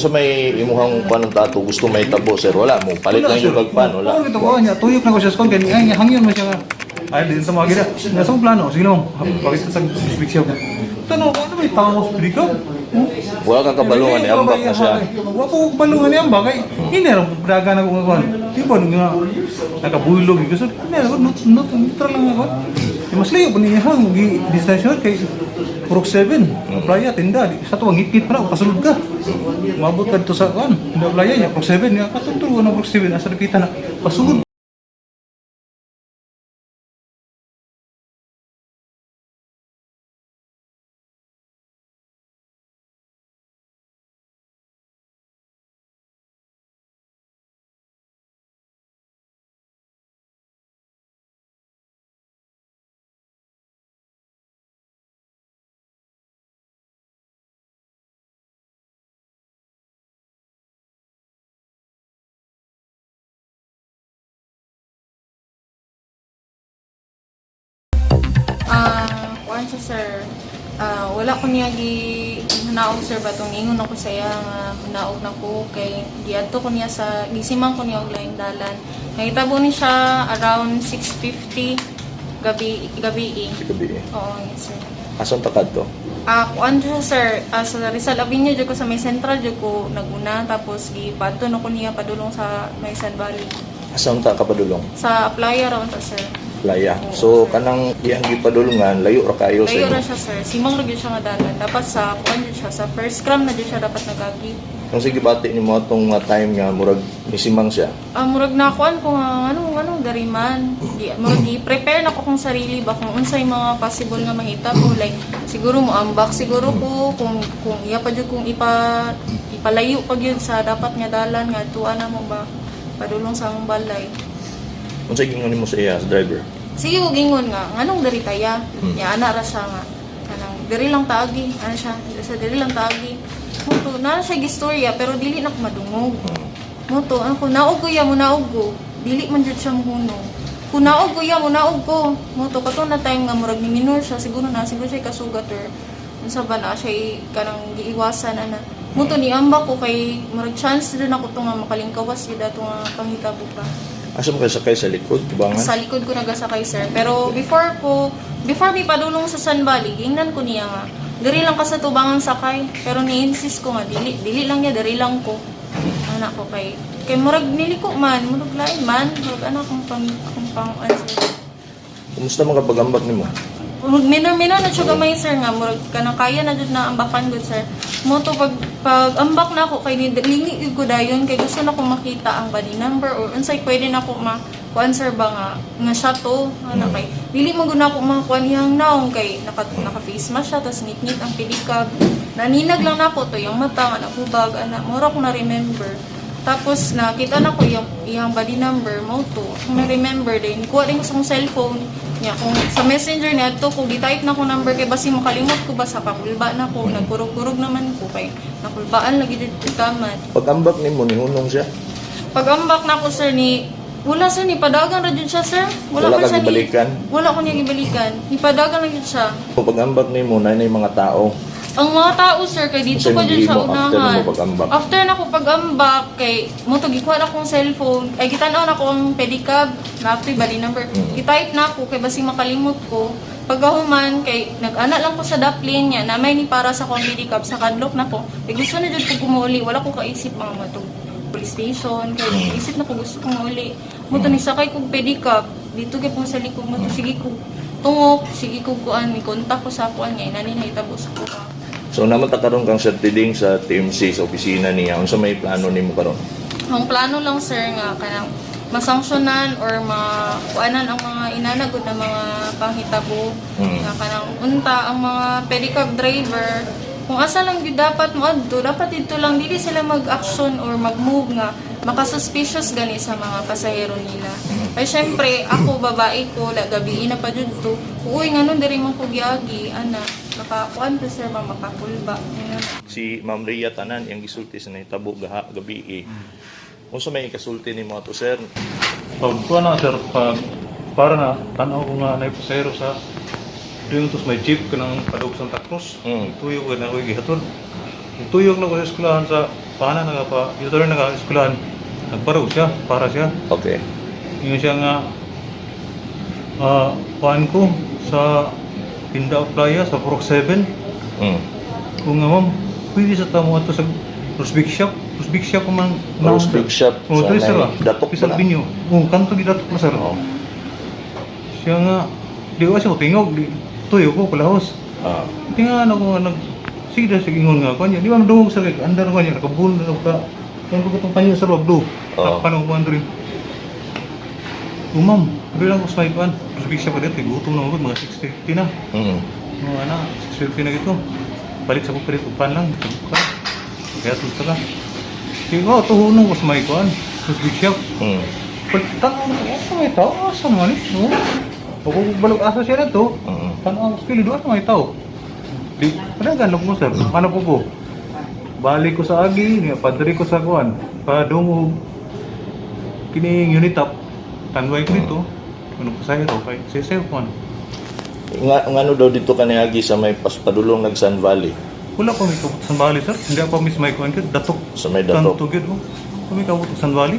Sa may imuhang kuan ng tato gusto may tabo, sir, wala mo palit lang yung kagpan, wala. Oo, ito ko niya tuyok na ko siya sa kwan kay ay hangyon man siya nga. Ay di sa mga gida. Nasa akong plano, sige lang. Pakita sa big shop. Tanaw ko ano may tao sa pick-up. Wala kang kabalungan ni ambak na siya. Wa ko kabalungan ni ambak kay hindi ra daga na ko nga kwan. Di ba nga nakabulog gyud so hindi ra not not neutral lang ako. Di mas layo pa niya hang gi destination kay Purok 7, playa tinda di sa tuwang ngit pa na pasulod ka. Mabot ka dito sa kwan, tinda playa niya Purok 7 nga katong na Purok 7 asa dapita na pasulod. Ah, kuan siya, sir. Ah, wala ko niya gi naog, sir, batong ingon ako sa iya nga naog na ko kay giadto ko niya sa gisimang ko niya og laing dalan. Nahitabo ni siya around 6:50 gabi gabi eh. Sa gabi eh. Oo, yes, sir. Asan ta kadto? Ah, kuan siya, sir. Ah, sa Rizal Avenue jud ko sa may Central jud ko naguna tapos gipadto na ko niya padulong sa may San Valley. Asan ta kapadulong? Sa playa ra unta, sir. Playa. Oo, So sir. kanang iyang gipadulungan layo ra kayo sa Layo imo. ra siya, sir. Simang ra gyud siya nga dalan. Dapat sa kuan jud siya sa first cram na jud siya dapat nagagi. Kung sige bati nimo atong nga time nga murag misimang siya. Ah, murag na kuan ko nga ano ano diri man. Di murag gi-prepare na ko kung sarili ba kung unsay mga possible nga mahitabo, like siguro mo ambak siguro ko kung iya pa jud kung ipalayo pa gyud sa dapat nga dalan nga tuwa na mo ba padulong sa among balay. Unsay gingon nimo sa iya sa driver? Sige ko gingon nga nganong diri taya? Ya ana ra siya nga kanang diri lang taagi ana siya sa diri lang taagi. Muto na siya gistorya pero dili na ko madungog. Moto, ano ko, naog ko ya, mo naog ko. Dili man jud siya mohunong. Kung naog ko ya, mo naog ko. Moto, kato na time nga, murag ni minor siya, siguro na, siguro siya kasugat or unsa ba na siya kanang giiwasan ana. Moto ni amba ko kay murag chance jud ako to nga makalingkawas jud ato nga panghitabo pa. Asa mo kay sakay sa likod tubangan? Sa likod ko nagasakay, sir. Pero before ko, before mi padulong sa San Bali, gingnan ko niya nga, diri lang ka sa tubangan sakay. Pero ni-insist ko nga, dili, dili lang niya, diri lang ko. Anak ko kay, kay murag niliko man, murag lain man, murag anak kong pang, kung pang, ano, sir. Kumusta man kapag-ambak nimo? Murag minor-minor na siya gamay, sir, nga, murag kanang kaya na jud na ambakan gud, sir. Mo to pag, pag ambak na ako, kay lingi ko dayon, kay gusto na ko makita ang body number or unsay pwede na ko ma kuan, sir, ba nga nga siya to ana kay dili man gud na ako makakuan iyang naong kay naka naka face mask siya tas ngit-ngit ang pilikab naninag lang nako to yung mata nga nahubag ana mura ko na remember. Tapos nakita na ko yung iyang body number mo to. Kung na-remember din, kuha din ko sa akong cellphone niya. Kung sa messenger niya to, kung gi-type na ko number kay basi makalimot ko ba sa pakulba na ko, nagkurog-kurog naman ko kay nakulbaan lagi jud ko tamat. Pag-ambak nimo nihunong siya. Pag ambak na ko, sir, ni wala, sir, ni padagan ra jud siya, sir. Wala Wala, ka pa siya ni gibalikan? Wala ko niya gibalikan. Ni padagan lang jud siya. Pag-ambak nimo na yung mga tao. Ang mga tao, sir, kay dito Unsay pa jud siya gihimo after unahan. nimo pag-ambak? After na ko pag-ambak kay mo to gikuha na akong cellphone. Ay gitan-aw na ko ang pedicab, na after body number. Gi-type na ako kay basing makalimot ko. Pagkahuman kay nag-ana lang ko sa daplin niya na may ni para sa akong pedicab sa kadlok na ko. Kay gusto na jud ko gumuli, wala ko kaisip mga matug police station kay isip na ko gusto kong mauli. Mo to ni sakay kog pedicab dito kay pong sa likod mo to sige ko tungok, sige ko kuan ni kontak ko sa kuan nga inani nahitabo sa kuha. So naman ta karon kang Sir Tiding sa TMC sa opisina niya. Unsa may plano nimo karon? Ang plano lang, sir, nga kanang masanksyonan or makuanan ang mga inanagod na mga panghitabo nga kanang unta ang mga pedicab driver kung asa lang gyud dapat moadto dapat dito lang, dili sila mag-action or mag-move nga makasuspicious gani sa mga pasahero nila. Ay syempre ako babae ko la gabi na pa jud to. Uy, nganon diri man ko giagi ana makakuan pa, sir, ba makakulba. Ingon. Si Ma'am Rhea tanan iyang gisulti sa nahitabo gaha gabi eh. Unsa may ikasulti nimo ato, sir? Pag kuha na sir, pag para na tanaw ko nga na pasahero sa doon tos may jeep kanang padug Santa Cruz. Tuyok na ko gihatod. Tuyok na ko sa eskwelahan sa Paana nga pa, U-turn na ka eskwelahan. Nagparo siya, para siya. Yung siya nga kuan ko sa Tinda Playa sa Purok 7. Kung nga ma'am, pwede sa tamo ato sa Rosbig Shop. Rosbig Shop man. Rosbig Shop Oh, sa diri sir. may Ah. Datok Sa ba na? Binyo. Oh, kanto gidatok na sir. Oo. Siya nga di ko siya tingog, di tuyo ko palahos. Tinga ano ko nga nag sige daw sige ingon nga kuan niya. Di ba madungog sir kay andar ko niya nakabul na ka. Kan ko katong panyo sir wag do. Oo. Takpan ko kuan diri. Umam, diri lang ko sa may kuan. Rosbig Shop pa dito, gutom na ako mga 6:50 na. Mga ana, 6:50 na gito. Balik sa ko palit upan lang, ka. Kaya tulta ka. Sige, oh, tuhunong ko sa may kuan. Rosbig Shop. Palit tanong ko, asa may tao? Asa naman eh? No? Ako balog asa siya na to. Tanong ko, kili doon may tao. Di, padagan lang mo sir. Ano po ko? Balik ko sa agi, niya, padri ko sa kuan. Padungog. Kining unit up. Tanway ko dito. Ano ko sa'yo to? Kay sisayo ko ano. Nga ngano daw dito kaniagi sa may padulong nag San Valley? Wala pa may kabot sa Valley, sir. Hindi ako miss may kuan gyud. Datok. Sa may Datok. Kanto gyud, oh. Kami kabot sa Valley.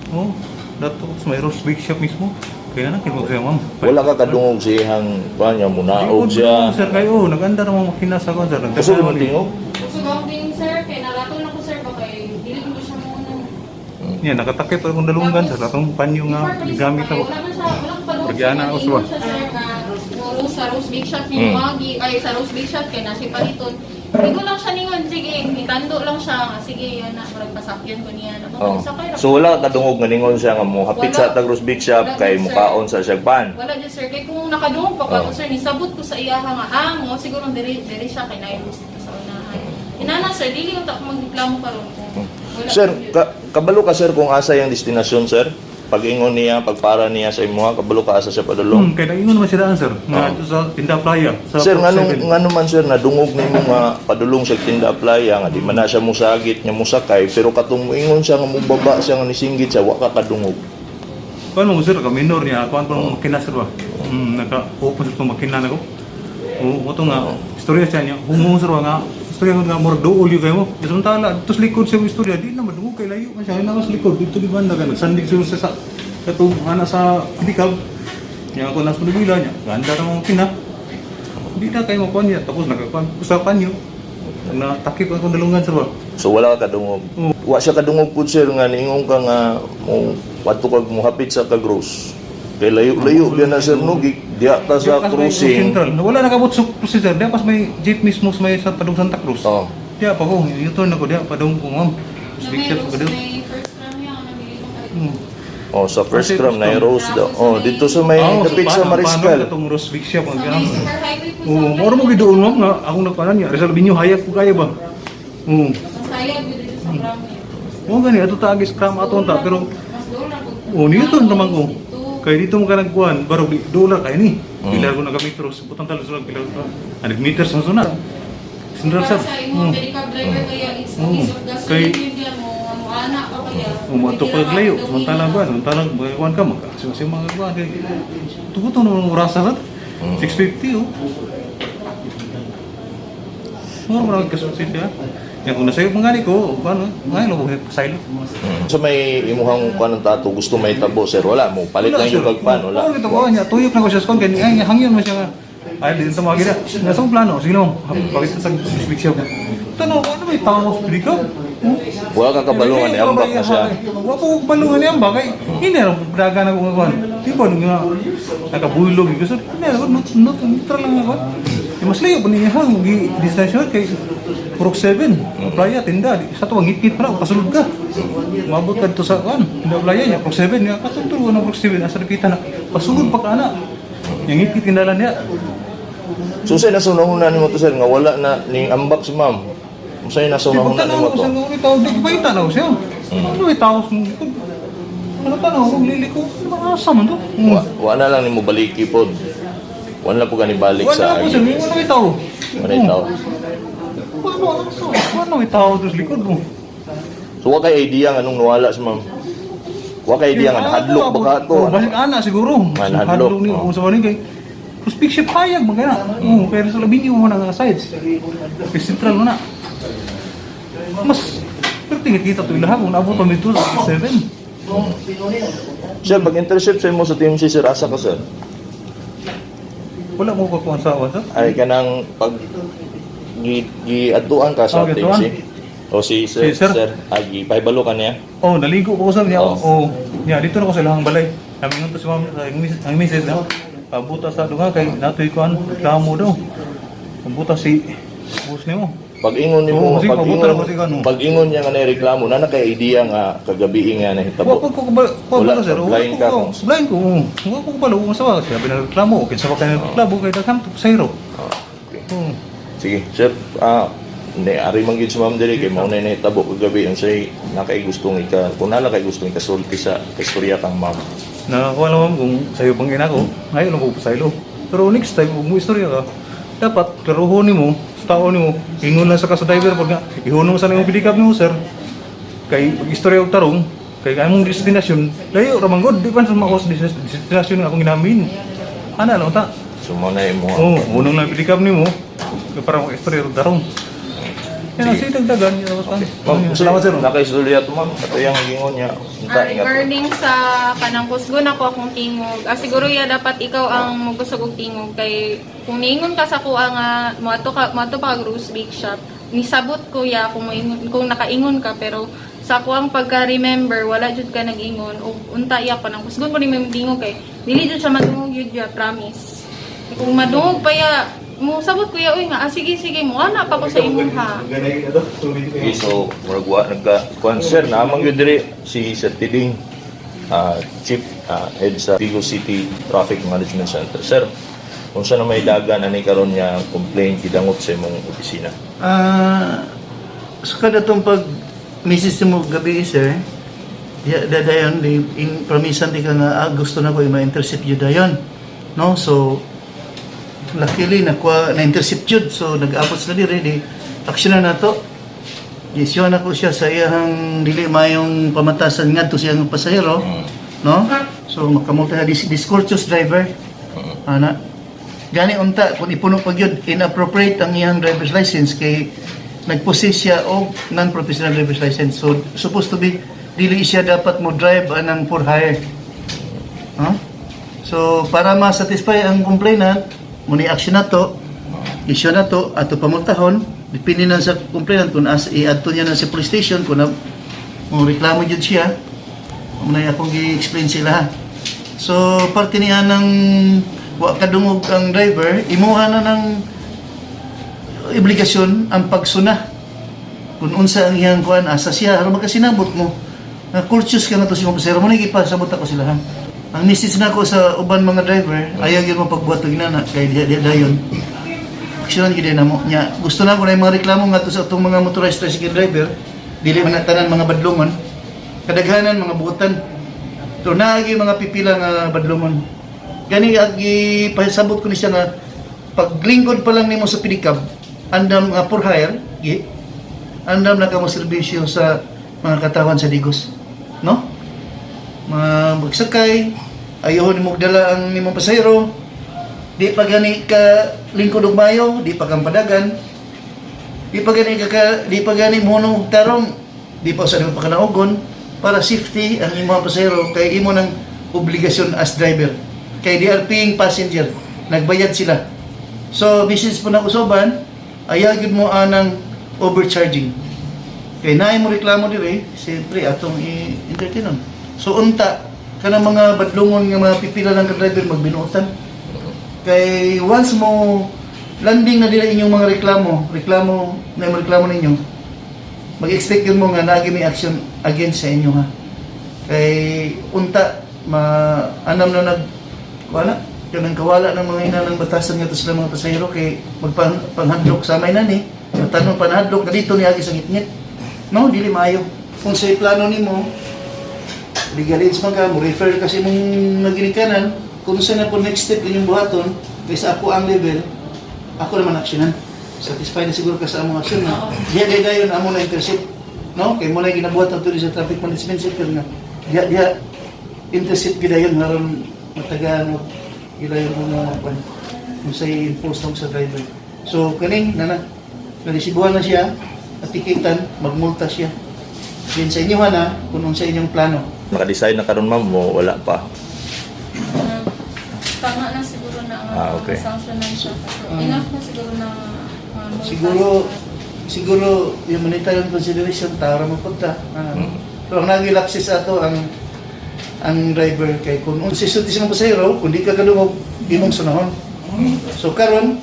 Oh, datok sa may Rose Big Shop mismo. Kaya na kinmo siya, ma'am. Wala ka kadungog sa iyang kuan niya munaog Di ko siya. sir kayo, oh, nag-andar ang mga makina sa kuan sir. Kasi mo tingog. Kusog ako din sir, kay narato na ko sir ba kay dili ko siya muna. Niya nakatakip akong dalunggan sir atong panyo nga Before police gigamit pa, ako. wala man siya, wala pa doon. Nagyana ako sa ba? Siya sir nga mo sa Rose Big Shop ni Magi, ay sa Rose Big Shop kay nasi paliton. Hindi ko lang siya ningon, sige, itando lang siya nga sige yan na murag pasakyan ko niya. Ako Oh. sakay ra. So wala ka kadungog nga ningon siya nga mo hapit Wala. sa tag Rose Big Shop Wala, kay sir. mukaon sa siyag pan. Wala dyan sir, kay kung nakadungog pa ko Oh. ako sir, nisabot ko sa iyaha nga mo siguro diri diri siya kay naay dito sa unahan. Inana sir, dili unta ko magreklamo karon ko. Wala Sir, ko yun. kabalo ka sir kung asa yung destinasyon sir? Pag-ingon niya, pagpara niya sa imuha, kabalo ka asa siya padulong. Kay naingon naman sila sir nga Oo. dito sa Tinda Playa sa Sir, Port nganong Seven. ngano man sir nadungog nimo nga padulong sa Tinda Playa nga di man na siya musagit nga musakay pero katong moingon siya nga mubaba siya nga nisinggit siya wa ka kadungog. Kuan mo sir, ka minor niya, kuan pa mo makina sir ba. Naka-open sa itong makina nako. Oo, mo to nga istorya siya niya. Hungo sir ba nga istorya ko nga murag duol yun kayo mo. Samtala dito sa likod siya istorya di na madungog kay layo man siya na sa likod dito di banda ka nagsandig siya sa katong ana sa pedicab. Niya ako nasa Manila niya. Ganda ra mo makina. Di na kayo makuan niya tapos nakakuan usapan niyo. Na takip ang dalungan sir ba. So wala ka kadungog. Oo. Wa siya kadungog pud sir nga niingon ka nga mo wadto kag muhapit sa kag Rose. Kay layo-layo biya na sir no diya ta sa Diya pas may crossing. Central. Wala nakabot sa crossing sir. Diya pas may jeep mismo sa may sa padung Santa Cruz. Oh. Diya pa ko, U-turn ako diya padung ko ma'am. Na Big may shop Rose, ko diya. may first tram niya, nabili ko kayo. Oh, sa first Kasi tram na gusto- Rose daw. Oh, dito sa may Ah, dapit sa Mariscal. Katong Rose Big Shop ang Sa ganang. may super highway po sa Oo, moro mo giduol ma'am nga akong nagpanan niya. Rizal Avenue hayag ko kayo ba. Oo. Masaya gyud dito sa tram niya. Mo gani ato ta agis tram ato ta pero mas doon na po. oh nito naman ko. Dito. Kay dito mo ka nagkuhan, baro di dola kay ni. Pila ko nagametros, butang talo sa pila ko. 100 meters ang suna. Central Para sir. sa imong pedicab driver kaya it's a piece of gasoline yun diyan mo mo ana ka kaya. Umato Hindi pa ra layo, ka samantala ba, samantala magkuhan ka magka mga kuan kay tuguto naman ang orasa sa 6:50 oh. Mura mo lang kasulti siya. Yan kung nasa iyo mangani ko, ano, ngayon ko pasaylo. Sa may imuhang kuan ng tato gusto may tabo sir, wala mo palit lang yung kag pan, wala. Oo, kita ko niya, tuyok na ko siya sa kon kay ay hangyon mo siya nga. Ay, di sa mga gina. Nasa akong plano, sige lang, pakita sa big shop. Tanaw ko, ano may tao sa pedicab? Wala ka kabalo nga ni ambak na siya. Wa ko kabalo nga ni ambak kay hindi na daga na ko nga kuan. Di ba nga nakabulog gyud sir. Hindi na not not neutral lang ako. Eh, mas layo pa niya hang gi distansyon kay Purok 7, playa tinda di, sa tuwang ngit-ngit pa na pasulod ka. Mabot ka dito sa kuan, tinda playa niya Purok 7 niya katong ko ng Purok 7 asa dipita na pasulod pa ka na. Yang ngit-ngit kindalan niya. So say nasa unahuna nimo to sir nga wala na ning ambak si ma'am. Unsay nasa Di ba unahuna tanaw nimo ko to? sa nga tao, di ko pa na siya. Ano may tao sa ano tanaw ko lili ko, ano ba asa man to? Wa na lang nimo baliki pod. Wala po ka ni balik Wala sa na po sir, agi. wala may tao. Wala yung tao. Wala, wala may tao doon sa likod mo. So wa kay idea nga nung nawala si ma'am. Wa kay idea nga nahadlok ba ka to? Oh, basig ana siguro. Nga, nahadlok, Nahadlok ni oh. kung sa maning kay Tapos big ship hayag magana. Oo, pero sa labing mo na nga sides. Kay central mo na. Mas pero tingit kita to ilaha kung naabot kami dito sa 7. Sir, pag intercept sa imo sa TMC, sir, asa ka, sir? Wala mo kakuan sa awan, sir. Ay kanang pag giadtuan ka sa Oh, giadtuan. TMC. O si sir, Si sir. sir, ay gipahibalo ka niya. Oh, naligo ko sir niya. Oh. Oh, niya dito na ko sa ilahang balay. Namingon to si ma'am, ang misis na. Pabuta sa dunga kay natoy kuan reklamo daw. Pabuta si boss nimo. Pag ingon nimo, Oo, sige, pag pabuta ingon, na ko sige, ano. pag ingon niya nga reklamo, na na kay idea nga kagabi nga Wa nahitabo. ko ko ba ko Wala, ba sir? Wa blind ko ka ko. kung- Blind ko. Oo. Wa ko kabalo kung sa siya reklamo kinsa ba kay reklamo kay daghan to pasahero. Ah, okay. Oo. Sige, sir, hindi, ari man gyud si ma'am diri kay mao na nahitabo kagabi, unsay na kay gustong ika kung nala kay gustong ikasulti sa istorya kang ma'am. Nakakuha lang, ma'am, kung sa'yo pang ina ko, ngayon lang ko pasaylo. Pero next time, kung mo istorya ka, dapat klaruhon nimo, sa tao nimo, ingon lang sa ka sa driver pag nga, ihunong sa nimo pilikap nimo, sir. Kay pag istorya og tarong, kay among destinasyon, layo ra man gud, di pa sa makuha sa destinasyon nga akong ginamin. Ana lang ta. So mao na imo. Oo, hunong lang pilikap nimo, kay para mo istorya og tarong. Yan ang Sige. sige dagdagan, yan ang Okay. Ma'am, Salamat, sir. Nakaistorya to, ma'am. Ato yang gingon niya. Unta, Ah, ingat. regarding sa kanang kusgon ako akong tingog. Ah, siguro ya dapat ikaw ang mogusog og tingog kay kung niingon ka sa kuha nga moadto ka moadto pa kag Rose Bake Shop. Nisabot ko ya kung moingon, kung nakaingon ka, pero sa kuang pagka-remember wala jud ka nag-ingon ug unta iya pa nang kusgon ko ni may tingog kay dili jud siya madungog yun ya, promise. Kung madungog pa ya mo sabot ko ya, uy nga ah, sige sige mo ana pa ko sa imong ha. Okay, so murag wa nagka kuan, sir, naamang gyud diri si Sir Tiding, chief head sa Vigo City Traffic Management Center. Sir, unsa na may dagan ani karon niya complaint gidangot sa imong opisina? Ah, sa kada tong pag misis mo gabi, sir, ya dadayon di in promisan di ka nga gusto na ko i-intercept yun dayon. No? So luckily nakuha na intercept yun. So nag-abot sila di ready. Action na nato. Gisyon ako siya sa iyang dili mayong pamatasan ngadto sa iyang pasahero, no? So makamulta na discourteous driver. Ana. Gani unta kung ipuno pa gyud inappropriate ang iyang driver's license kay nagpossess siya og non-professional driver's license. So supposed to be dili siya dapat mo drive anang for hire. Huh? So para ma-satisfy ang complainant, muni action na to, issue na to, ato pamultahon, depende na sa complainant kung as i-adto niya na sa police station kung na mo reklamo jud siya. Muna akong gi-explain sila ha. So parte niya ng wa kadungog ang driver, imuha na ng obligasyon ang pagsuna. Kung unsa ang iyang kuan asa siya aron magkasinabot mo. Na courteous ka na to sa imong pasahero mo na gipasabot ako sila ha. Ang message na ako sa uban mga driver, ayaw yun mo pagbuhat og inana kay diha diha dayon. Aksyonan gyud na mo nya. Gusto na ko na yung mga reklamo nga to sa atong mga motorized tricycle driver, dili man na tanan mga badlongon. Kadaghanan mga buotan. Pero naagi mga pipila nga badlongon. Gani agi pasabot ko ni siya nga paglingkod pa lang nimo sa pedicab, andam nga for hire, gi, andam na kamo serbisyo sa mga katawan sa Digos. No? Mga magsakay, ayaw nimo dala ang nimong pasahero, di pa gani ka lingkod og mayo, di pa kang padagan, di pa gani ka, di pa gani mo og tarong, di pa sa nimo pakanaugon para safety ang imong pasahero kay imo ng obligasyon as driver. Kay they are paying passenger, nagbayad sila. So business po na kusoban, ayaw gyud mo anang overcharging. Kay naay mo reklamo dire, siyempre atong i-entertainon. So unta kanang mga badlongon nga mga pipila lang ka driver magbinuotan. Kay once mo landing na dila inyong mga reklamo, reklamo na yung reklamo ninyo, mag-expect yun mo nga naagi may action against sa inyo ha. Kay unta ma anam na nag wala kanang kawala ng mga ina ng batasan nga to sila mga pasahero kay magpanghandlok sa may nani tanong panhadlok na dito niagi sa ngitngit, no? Dili maayo kung sa plano nimo legal aids man ka mo refer kasi mong naginikanan kung saan na po next step inyong buhaton. Kaysa ako ang level ako naman aksyonan, satisfied na siguro ka sa among aksyon na diya diya dayon amo na intercept, no? Kay mo na ginabuhat ang sa traffic management center nga diya diya intercept gidayon aron matagaan og gidayon mga kwan kung sa enforce sa driver. So kaning nana naresibuhan na siya. atikitan, magmulta siya. Din sa inyo na kung unsa inyong plano. Naka-decide na karon, ma'am, mo wala pa? Tama na siguro na ang sanction na siya. So, enough na siguro na multa. Siguro siguro yung monetary consideration tara mo punta. Pero ang nagilapsis ato ang driver kay kung unsa sulti sa mga pasahero, kung di ka kadungog, imong sunahon. So karon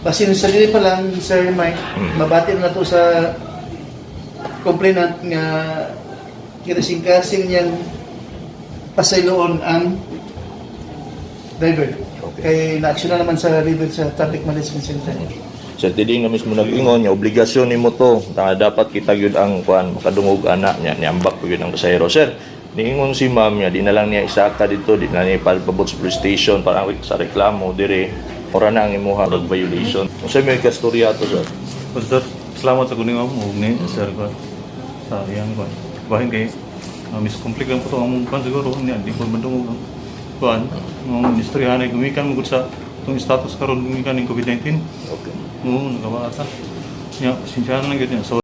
basin sa diri pa lang, Sir Mike, mabati na to sa complainant nga kirasing-kasing niyang pasayloon ang driver. Kay na-action na naman sa driver sa Traffic Management Center. Sir Tiding na mismo nag-ingon niya, obligasyon nimo to. Ta dapat kita gyud ang kuan makadungog ana niya, niambak ko gyud ang pasahero. Sir, niingon si ma'am niya, di na lang niya isaka dito, di na niya ipabot sa police station para ang sa reklamo dire. Ora na ang imuha road violation. Unsa may kastorya to, sir? O, sir, salamat sa kuning mo og ni sir ko sa iyang kuan. Bahin kay miscomplic lang po to ang among kuan siguro niya di ko madungog ang kuan. Ang istoryahan ay gumikan mo gud sa itong status karon gumikan ning COVID-19. Okay. Oo, nagawa ata. Nya, pasensyahan lang gyud niya. Sorry.